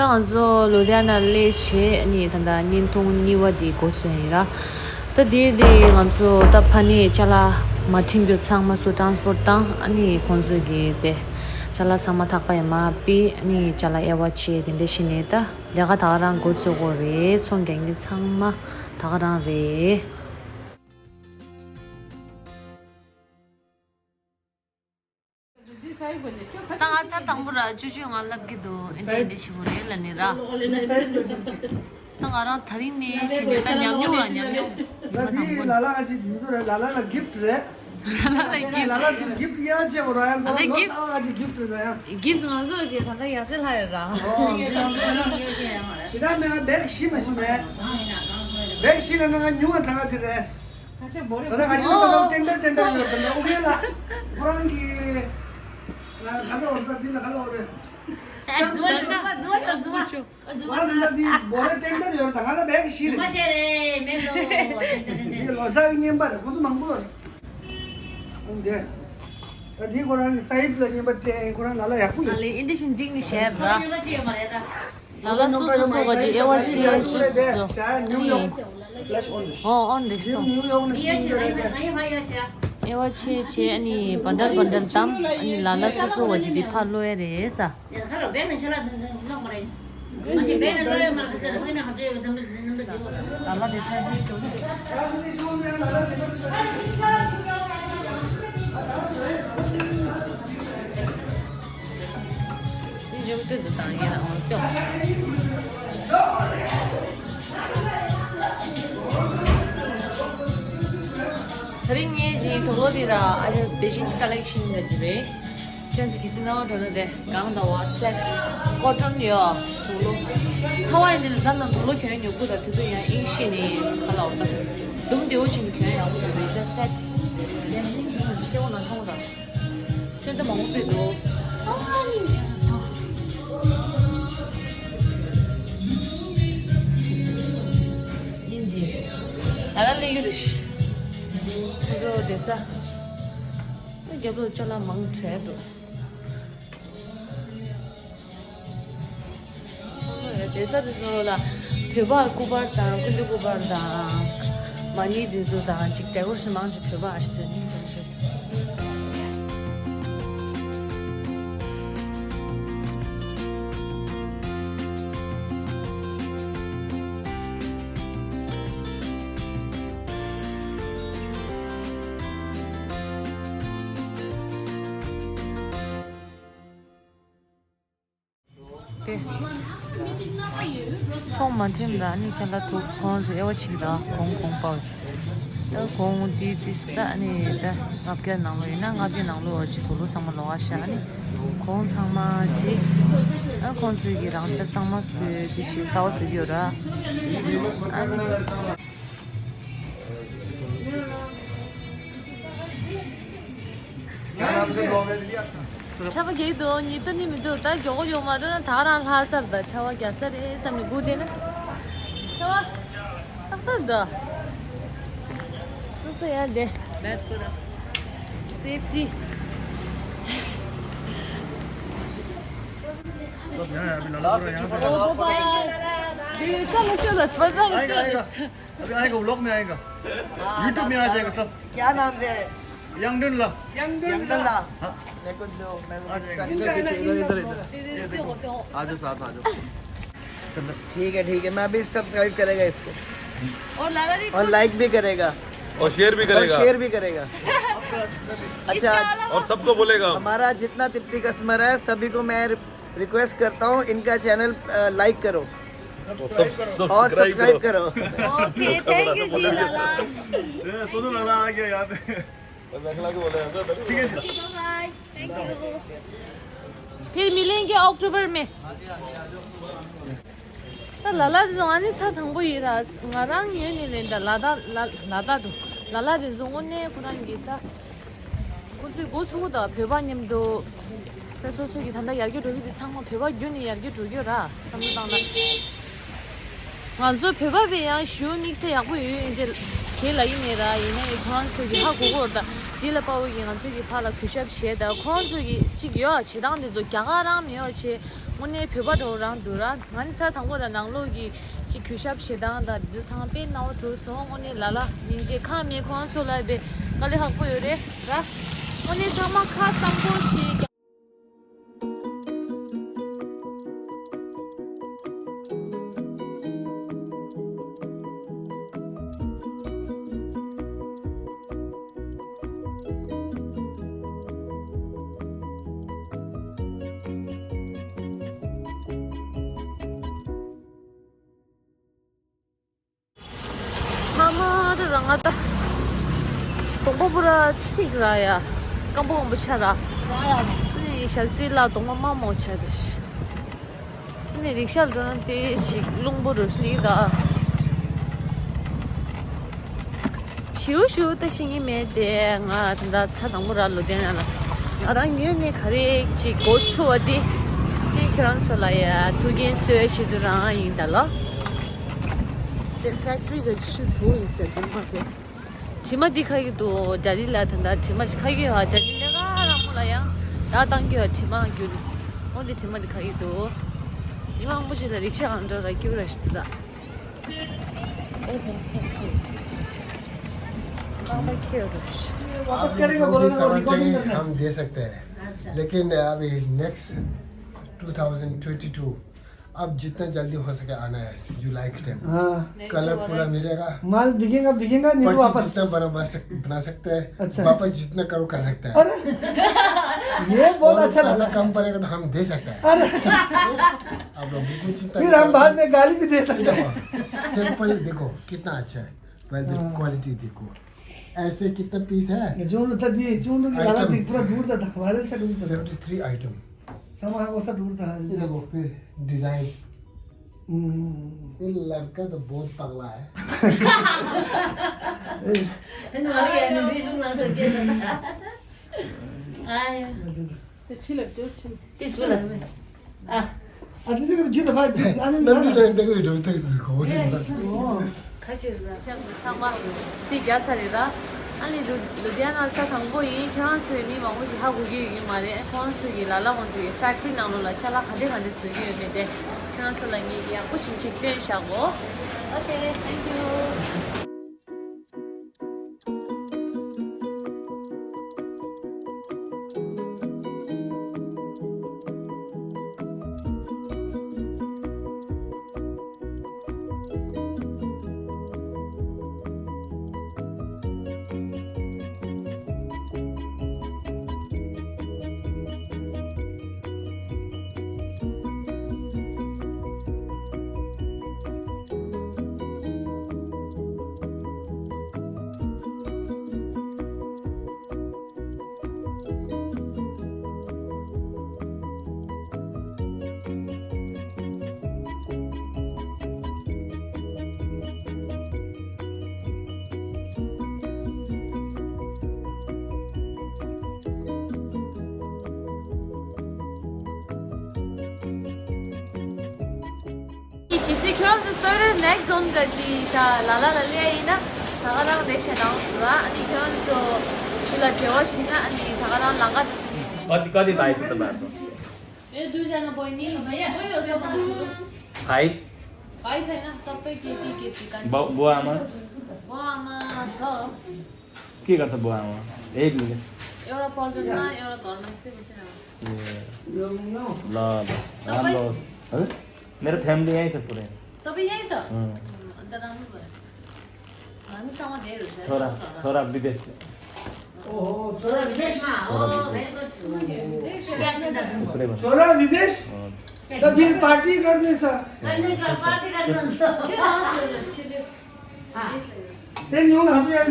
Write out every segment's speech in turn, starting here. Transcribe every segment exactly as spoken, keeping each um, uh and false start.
ད་ང་ཚོ་ལུ་དྷི་ཡ་ན་སླེབས་བྱས་ཨ་ནི་ད་ལྟ་བརྙན་ཐུང་གཉིས་པ་འདི་འགོ་ཚུགས་ཡིན་ར། ད་དེ་དེ་ང་ཚོ་ད་ཕ་ནས་ཅ་ལག་མ་འགྲིམ་རྒྱུ་ཚང་མ་སུ་ཊན་སི་པོར་ཊི་བཏང་ཨ་ནི་ཁོང་ཚོ་གི་དེ་ཅ་ལག་ཚང་མ་ཐག་པ་ཡ་མ་ཕུད་ཨ་ནི་ཅ་ལག་དབྱེ་བ་ཕྱེ་དེ་འདྲ་བྱས་ནས་ད་ལས་ཀ་ད་ག་རང་འགོ་ཚུགས་དགོས་རེད། ཚོང་རྒྱག་མཁན་ཚང་མ་ད་ག་རང་རེད། ད་ང་ཚར་དང་པོ་ར་ཅོ་ཅོས་ང་ལབ་ཀྱི་འདུག་ཨེ་འདྲ་ཨེ་འདྲ་ཞིག་པོ་རེད་ལབ་ནི་ར། ད་ང་རང་ད་རིང་ནས་བྱས་ནས་ད་ཉམས་མྱོང་ར་ཉམས་མྱོང་། ང་དང་པོ་ལ་ལ་ང་ཅིག་དེ་ཚོ་རེད། ལ་ལ་ལ་གིཕ་ཊི་རེད། ལ་ལ་ལ་གིཕ་ཊི། ལ་ལ་ཚོ་གིཕ་ཊི་ཡ་ཆེ་བོ་ར་ཡང་ད་ལོ་གིཕ་ཊི། ལ་ལ་ང་ཅིག་གིཕ་ཊི་རེད་ད་ཡང་། གིཕ་ཊི་ང་ཚོ་ཞེས་ད་ལྟ་ཡ་ཚེ་ལྷ་ཡོད་ར། ཞེ་དྲག་མེད་ང་བེག་བཞི་མ་ཞིག་མེད། བེག་བཞི་ལ་ན་ང་ཉུང་བ་གྲངས་ཀ་དེ་རེད། ད་ང་ཅི་ལ་ད་ཏན་ཏན་ཏན་ཏན་ཡོད་དམ་ཨོ་ཁེ་ལ། ཁོ་རང་གི་ང་ག་ཚོད་འོར་ད་འདི་ལ་ག་ལ་འོར་རེད། ད་ཛུ་བ་ཞོག་པ་ཛུ་བ་ཞོག་ཛུ་བ་ཞོག་ང་ད་འདི་བོ་རེ་ཏན་ཏན་ཡོད་ད་ང་ལ་བེག་བཞི་རེད། ཛུ་བ་ཤེ་རེད་མེད་ལོ། འདི་ལོ་སར་གི་བརྙན་པ་རེད། ཁོ་ཚོ་མང་པོ་རེད། འདི་ད་འདི་ཁོ་རང་གི་སའིཌ་ལ་བརྙན་པ་སྤྲད་ཁོ་རང་ལ་ལ་ཡག་པོ་ཡོད། ཨ་ལེ་ཨིན་ཌི་ཤིན་འགྲིག་ནི་ཤེར་ར། ལ་ལ་སོ་སོ་སོ་ག་ཅིག་དབྱེ་བ་ཕྱེ་སོ་སོ་སོ་ཨ་ནི། ཨོ་ཨོན་རེ་སོ། དབྱེ་བ་ཕྱེ་ཕྱེ་ཨ་ནི་བན་ཌལ་བན་ཌལ་དམ་ཨ་ནི་ལ་ལ་སོ་སོ་ག་ཅིག་དེ་ཕར་ལོ་ཡ་རེད་ས། ལ་ལ་དེ་ས་ཧེ་ཅོ། འདི་འཇོག་དུས་དུ་དང་ཡིན་ལ་འོང་ཀྱོ། ད་རིང་ངས་ཅིག་དུག་ལོག་འདི་ར་ཨ་ཅག་དེ་བཞིན་ཀ་ལེག་ཤིན་ར་ཅིག་རེད། ཁྱོད་ཚོ་གི་སི་ནང་འགྲོ་ན་དེ་གང་ལྟ་བ་སེ་ཊི་ཀོ་ཊོན་ཡོད་དུག་ལོག་ཚ་བ་ཡིན་དེ་ལ་འཛམ་ནང་དུག་ལོག་གྱོན་ཉོ་དགོས་ད་དུས་དུ་ཡང་ཨིང་ཤེས་ནས་ག་ལ་འོ་ད་དུམ་བདེ་བོ་ཆེན་པོ་གྱོན་ཡག་པོ་འདུག་རེད་ཤག་སེ་ཊི་ཡང་ཨིང་ཇུ་ཤེ་བོ་ནང་མཐོང་ད། ཚོན་ད་མང་པོ་སྤྲད་འདུག་ཨ་ནི་ཇ་ད་ཡིན་ཇི་ད་ལ་ལས་ཡུ་རུ་ཤི་ཁོ་ཚོ་བསྡད་ས་རྒྱབ་ལོགས་ཅ་ལག་མང་དྲགས་འདུག་དེ་ས་དེ་ཚོ་ལ་བོད་པ་སྐུ་པར་དང་སྐུ་མདུན་སྐུ་པར་དང་མ་ཎི་དེ་ཚོ་དང་ཅིག་ཌེ་ཀོ་རེ་ཤན་མང་ཆེ་བོད་པ་ཨ་ཤི་དེ་ནི་ཅང་ཆེ། དེ། ཚོང་མ་འགྲིམ་ལ་ཨ་ནི་ཅ་ལག་ཐུག་ཁོང་ཚོ་དབྱེ་བ་ཕྱེ་གི་ད་གོང་གོང་པ། ད་གོང་འདི་འདི་ད་ཨ་ནི་ད་ལྔ་བརྒྱ་ནང་ལོགས་ཡིན་ན་ལྔ་བརྒྱ་ནང་ལོགས་ཅིག་དུག་ལོག་ཚང་མ་ལོག་ཨ་ཤ་ཨ་ནི་གོང་ཚང་མ་བྲིས། ཨ་ཁོང་ཚོའི་གི་རང་ཅ་གཙང་མ་བཟོས་འདི་ཞིག་གསར་པ་བཟོས་ཀྱི་ཡོད་ར། ཨ་ནི། ཆར་པ་རྒྱག་གི་འདུག་ཉི་ལྟོ་ནི་མི་འདུག་ད་མགྱོགས་པོ་མགྱོགས་མ་འགྲོ་ན་ད་ག་རང་ལྷག་སར་ད་ཆར་པ་རྒྱག་ས་རེད་བསམ་ནས་སྒུག་བསྡད་ན། ཆར་པ་ཏག་ཏག་འདུག་སོ་སོ་ཡར་བསྡད། སེབ་ཊི། ཨོ་པ་པ། ཡུ་ཙ་ལ་ཤོ་ལ་སྤ་ཙ་ལ་ཤོ་ལ། अभी आएगा, व्लॉग में आएगा। हाँ, YouTube में आ जाएगा सब। क्या नाम से है? यंगडन ला। यंगडन ला। हाँ। मेरे को दो, मैं आ जाएगा। इधर, इधर, इधर, इधर। ये देखो। आ जाओ साथ, आ जाओ। ठीक है, ठीक है, मैं अभी सब्सक्राइब करेगा इसको। और लाला जी और लाइक भी करेगा। और शेयर भी करेगा। और शेयर भी करेगा। अच्छा। और सबको बोलेगा। हमारा जितना तिप्ती कस्टमर है, सभी को मैं रिक्वेस्ट करता हूँ, इनका चैनल, अ, लाइक करो। और सब और सब्सक्राइब करो। ओके, थैंक यू जी लाला। ए, सोनू लाला आ गया यहाँ पे। बस अगला के बोले, अंदर बैठो। ठीक है जी। Bye bye, thank you. फिर मिलेंगे अक्टूबर में। ད་ལ་ལ་དེ་ཚོ་ང་ནི་ཚ་དང་པོ་ཡིན་ར། ང་རང་ཡོད་ནི་རེད་ད་ལ་ད་ལ་ལ་ད་དུ་ལ་ལ་དེ་ཚོ་དངོས་གནས་ཁོ་རང་གི་ད། ཁོ་ཚོས་འགོ་ཚུགས་དང་བོད་པ་མཉམ་དུ། ད་སོ་སོ་གི་ད་ལྟ་ཡར་རྒྱས་འགྲོ་གི་དེ་ཚང་མ་བོད་པ་བརྒྱུད་ནས་ཡར་རྒྱས་འགྲོ་གི་ཡོད་ར་བསམ་བློ་བཏང་ན། ང་ཚོ་བོད་པ་བས་ཡང་ཞུ་དམིགས་བསལ་ཡག་པོ་ཡོད་ཡིན་ཅེས་དེ་ལ་ཡིན་ནས་ར་ཡིན་ན་ཡང་ཁོ་རང་ཚོ་གི་ཧ་གོ་གོ་ར་ད། འདི་ལ་དཔའ་བོ་གིས་ང་ཚོ་གི་ཕར་ལ་གུས་ཞབས་བྱས། ད་ཁོང་ཚོ་གི་གཅིག་ཡོད་བྱེད་སྟངས་འདི་ཚོ་རྒྱ་གར་རང་མི་ཡོད་བྱེད། དངོས་གནས་བོད་པ་འདྲ་བོ་རང་འདུག་ར། ང་ནི་ཚ་དང་པོ་ར་ནང་ལོགས་ཀྱི་གཅིག་གུས་ཞབས་བྱེད་སྟངས་དང་འདི་ཚོ་ཚང་མ་དཔེ་སྣང་བ་འགྲོ་སོང་། དངོས་གནས་ལ་ལ་སྙིང་རྗེ། ཁ་མེད་ཁོང་ཚོ་ལ་དཔེ་དཀའ་ལས་ཁག་པོ་ཡོད་རེད་ར། དངོས་གནས་ཚང་མ་ཁ་གསང་པོ་བྱེད། མ་མ་ད་ད་ང་ད་གདོང་པ་པུ་ར་ཚིག་ར་ཡ། སྐམ་པོ་སྐམ་པོ་ཆ་ར། ཨ་ནི་ཞག་རྩི་ལ་གདོང་པ་མ་མོ་ཆ་དེ། ཨ་ནི་རིག་ཤག་འགྲོ་ན་དེ་ཞིག་རླུང་པོ་རུ་སླེབས་ད། ཞིའུ་ཞིའུ་ད་ཤེས་ཀྱི་མེད་དེ། ང་ད་ད་ཚ་དང་པོ་ར་ལོ་དེ་ན་ལ་ང་རང་ཉོས་ནས་ག་རེ་ཅིག་འགོ་ཚུགས་པ་དེ། དེ་ཁྱེད་རང་ཚོ་ལ་ཡ་ཐུགས་འགན་གསོས་བྱེད་དུ་རང་ཡིན་ད་ལ། དེ་ཕེག་ཊི་རི་གི་ཆུ་ཚོད་ཡིན་ཟེར་དུས་མ་དེ། དྲི་མ་འདི་ཁ་གི་འདུག་ཌལ་ལི་ལ་ད་ལྟ་དྲི་མ་ཞིག་ཁ་གི་ཡོད། ཌལ་ལི་ལས་ཀ་རང་མོ་ལ་ཡང་ད་བཏང་གི་ཡོད། དྲི་མ་རྒྱུ་ནི་འོ་འདི་དྲི་མ་འདི་ཁ་གི་འདུག་ཉི་མ་མང་པོ་ཞིག་ལ་རིག་ཤག་ཨང་འགྲོ་ར་སྐྱུར་ར་ཞིག་འདུག་ད། ཨེ་ཕན་ཚུན་ཚུན་རྐང་པ་ཁྱེར་རུ་ཤི། वापस करेगा बोला था, रिकॉर्डिंग करना है। हम दे सकते हैं, लेकिन अभी नेक्स्ट ट्वेंटी ट्वेंटी टू, अब जितना जल्दी हो सके आना है जुलाई के टाइम। हाँ। कलर पूरा मिलेगा। माल बिकेगा, बिकेगा, नहीं तो पर्ची वापस। जितना बड़ा बना सक-, बना सकते हैं। अच्छा। वापस जितना करो कर सकते हैं। अरे, ये बहुत और अच्छा पैसा लगा। कम पड़ेगा तो हम दे सकते हैं। अरे। आप लोग बिल्कुल चिंता फिर नहीं हम करो। बाद में गाली भी दे सकते हैं। देखो, सैंपल देखो कितना अच्छा है। पहले हाँ। क्वालिटी देखो, ऐसे कितना पीस है? ये जो था जी, जो लोग लगा आइटम। थी, पूरा दूर था, था, वायरल से दूर था। Seventy three item. सामान वो सब दूर था। ये देखो, फिर डिजाइन। हम्म। ये लड़का तो बहुत पगला है। आया। तीस प्लस। आ। अझै चाहिँ जुत्ता फाइभ। नम्बी लाइन त उयो ढोइ त घौ दिन ल। ཁ་ཆེ་རུ་ར་ཤག་ཏུ་ཚང་མ་ཚིག་རྒྱག་ཚར་རེད་ར། ཨ་ནི་ལུ་ལུ་དྷི་ཡ་ན་ས་དང་པོ་ཡིན། ཁྱེད་རང་ཚོའི་མི་མང་པོ་ཞིག་ཧ་གོ་གི་ཡོད་ཀྱི་མ་རེད། ཁོང་ཚོ་གི་ལ་ལ་ཁོང་ཚོ་གི་ཕེག་ཊི་རི་ནང་ལོགས་ལ་ཅ་ལག་ག་འདྲས་ག་འདྲས་བཟོ་གི་ཡོད་མེད་དེ་ཁྱེད་རང་ཚོ་ལ་ངས་ཡག་པོ་ཞིག་ཅིག་སྟོན་བཞག་གོ། Okay, thank you. གལ་སྲིད་ཁྱོད་རང་ཚོ་སོ་རེར་ནེག་ཛོན་ག་ཅི་ད་ལ་ལ་ལ་ལེ་ཡིན་ན་ད་ག་རང་རེ་ཞེ་ནང་ར། ཨ་ནི་ཁྱོད་རང་ཚོ་ཚུར་ལ་འབྲེལ་བ་ཞིག་ན་ཨ་ནི་ད་ག་རང་ལང་ཀ་དུ་ཚུད་ནས། कति कति भाइ छ तपाईँहरूको? ए, दुईजना बहिनी, कोही हो सबभन्दा ठुलो? भाइ? भाइ छैन, सबै केटी केटी कान्छी। बाउ, बुवा आमा? बुवा आमा छ। के गर्छ बुवा आमा? यही बिजनेस? एउटा पल्टनमा, एउटा घरमा यसै बसिरहेको छ। ए। ल, ल। सबै? राम्रो होस्। हजुर? मेरो फ्यामिली यहीँ छ पुरै। सबै यहीँ छ? अँ। अन्त राम्रो भयो। हामीसँग धेरै हुन्छ। छोरा, छोरा विदेश। ओहो, छोरा विदेश। छोरा विदेश। पुरै भयो। छोरा विदेश? अँ। त फेरि पार्टी गर्ने छ। पार्टी गर्नुहुन्छ। के गर्छ? त्यही नि हो, हजुर, यार।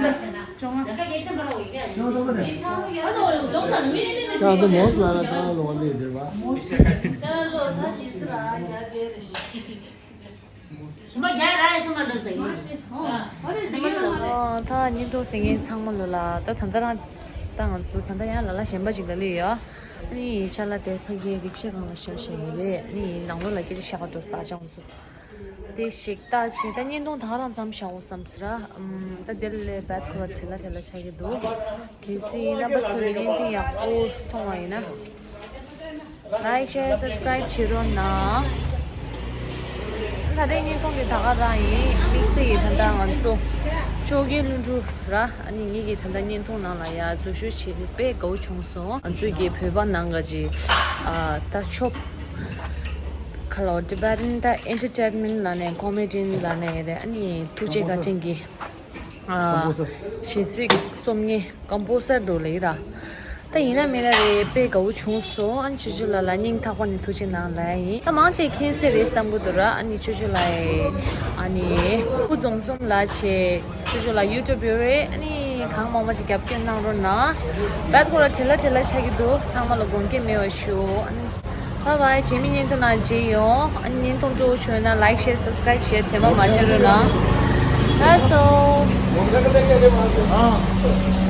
ད་ཉིན་ཐོ་ཟེར་མཁན་ཚང་མ་ལོ་ལ་ད་ད་ལྟ་རང་ད་ང་ཚོ་ད་ལྟ་ཡང་ལ་ལ་གཞན་པ་ཅིག་ལ་ལུས་ཡོད། ཨ་ནི་ཅ་ལག་དེ་ཕ་གིའི་རིག་ཤག་སྒང་ལ་བཞག་བཞག་ཡོད་རེད། ཨ་ནི་ནང་ལོགས་ལ་སྐད་ཆ་བཤད་ག་འགྲོ་ས་ཅང་ཚོ། དེ་ཞིག་ལྟ་བྱས། ད་བརྙན་ཐུང་ད་ག་རང་མཚམས་བཞག་འོ་བསམ་ཟེར་ར། ཨམ། ད་དེ་ལས་རྦད་ཁོ་བྲེལ་ལ་བྲེལ་ལ་ཆགས་ཀྱི་འདུག་གལ་སྲིད་རྣམ་པ་ཚོ་གི་བརྙན་ཐུང་ཡག་པོ་མཐོང་བ་ཡིན་ན། Like, share, subscribe བྱེད་རོགས་གནང་། ད་ལྟའི་བརྙན་ཐུང་འདི་ད་ག་རང་ཡིན། དམིགས་བསལ་གྱིས་ད་ལྟ་ང་ཚོ་ཅོ་ཀེ་ལྷུན་གྲུབ་ར། ཨ་ནི་ངེད་ཀྱིས་ད་ལྟ་བརྙན་ཐུང་ནང་ལ་ཡ་འཛུལ་ཞུགས་བྱེད་དེ་དཔེ་དགའ་བོ་བྱུང་སོང་། ང་ཚོའི་གི་བོད་པ་ནང་ག་ཅི། ཨ། ད་ཆོབ་ཁ་ལོ་Tibetan ད་entertainment ལ་ནས་comedian ལ་ནས་རེད། ཨ་ནི་ཐུགས་རྗེ་བཀའ་དྲིན་གྱིས། ཨ། གཞས་ཚིག་རྩོམ་མཁན་composer འགྲོ་ལེ་ར། ད་ཡིན་ན་མིན་ན་རེད། དཔེ་དགའ་བོ་བྱུང་སོང་། ཨ་ནི་ཅོ་ཅོ་ལགས་ལ་སྙིང་ཐག་པ་ནས་ཐུགས་རྗེ་གནང་ལབ་ཡིན། ད་མང་ཆེ་མཁྱེན་གསལ་རེད་བསམ་གི་འདུག་ར། ཨ་ནི་ཅོ་ཅོ་ལགས་ཨེ། ཨ་ནི་སྐུ་འཛོམས་འཛོམས་ལགས་བྱས། ཅོ་ཅོ་ལགས་YouTube ཡོད་རེད། ཨ་ནི་གང་མང་མང་ཞིག་རྒྱབ་སྐྱོར་གནང་རོགས་གནང་། རྦད་ཁོ་ར་བྲེལ་ལ་བྲེལ་ལ་ཆགས་ཀྱི་འདུག་ཚང་མ་ལ་དགོངས་འགལ་མེད་པ་ཞུ། ཨ་ནི། Bye bye. རྗེས་མའི་བརྙན་ཐུང་ནང་མཇལ་ཡོང་། ཨ་ནི་བརྙན་ཐུང་སྤྲོ་བོ་བྱུང་ན་like, share, subscribe བྱེད་དྲན་པ་མ་བརྗེད་རོགས་གནང་། That's all.